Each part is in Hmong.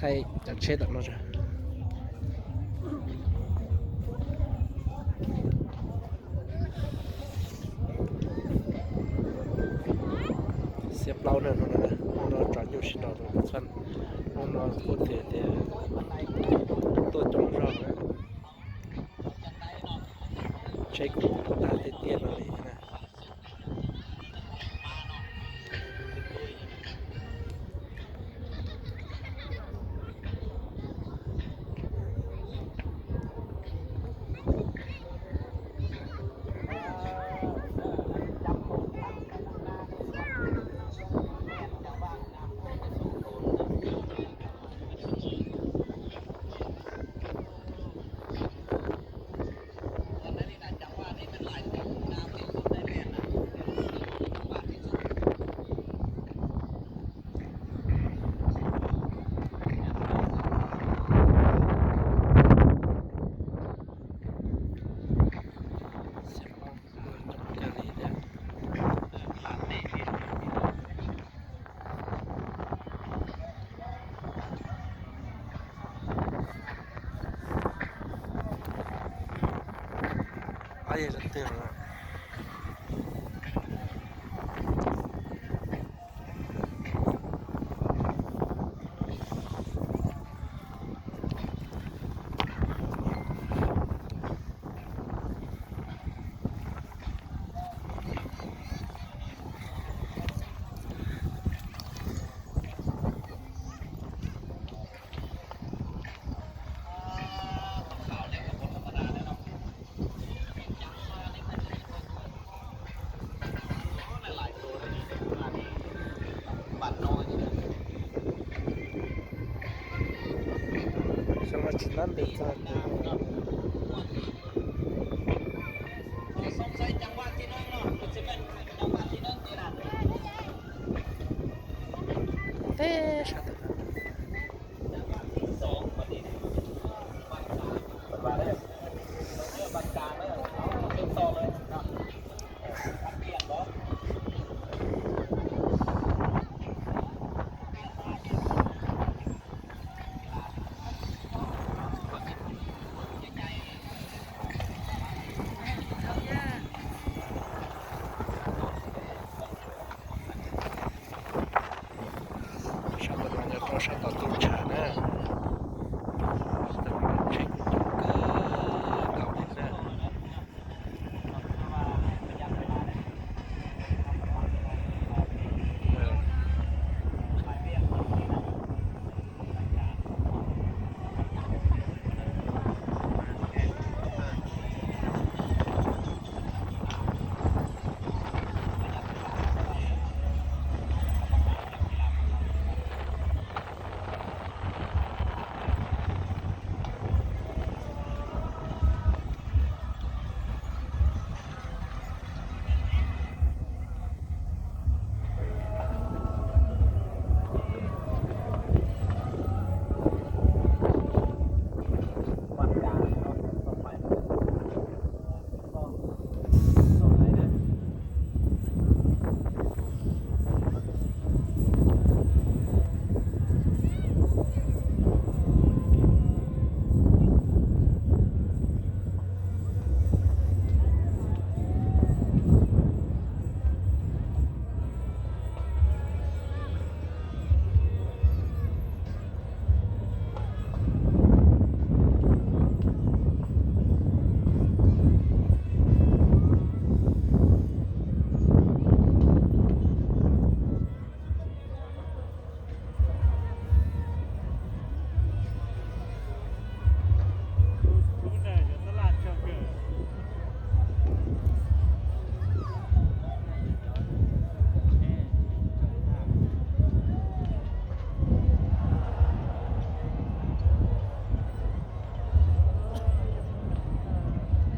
Thaij cov tsheb tom no tso. Xiab plaub na, hnub no, hnub no tsaus nyuj sib nraus rau txhua, hnub no kuj tias tias tuaj coob zog na. Tsheb kuj tag tiag tiag no li na. Xyoo no tsis ntab ntes txog. Teb sab tod. Sab tom no yog poob sab tom toj tshav na. Tsheb kuj coob kawg nkaus li na.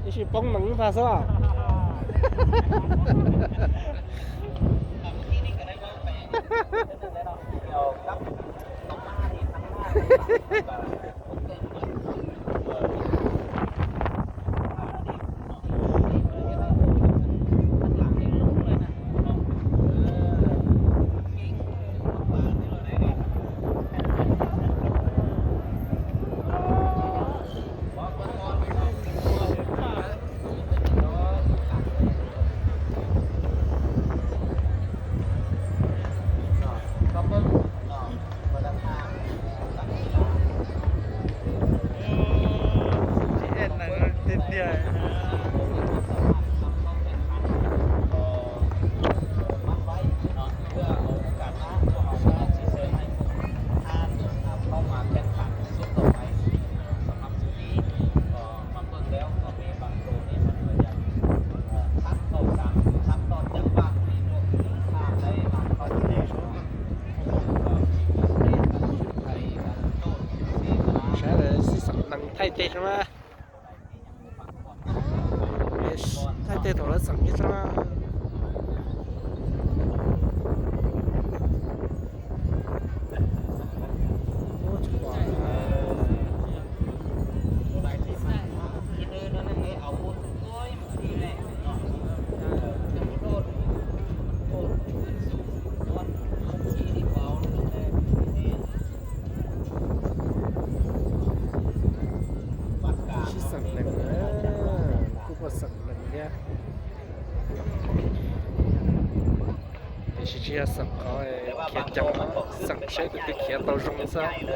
Ib sij poob mees ib pha xwb. Thaij tej thaum lawv xeem kiag tso. Sib xeem neeg, kuj muaj xeem neeg thiab. Tiam sis tsis yog xeem qhov khiav ceev, xeem saib tus twg khiav tau zoo xwb.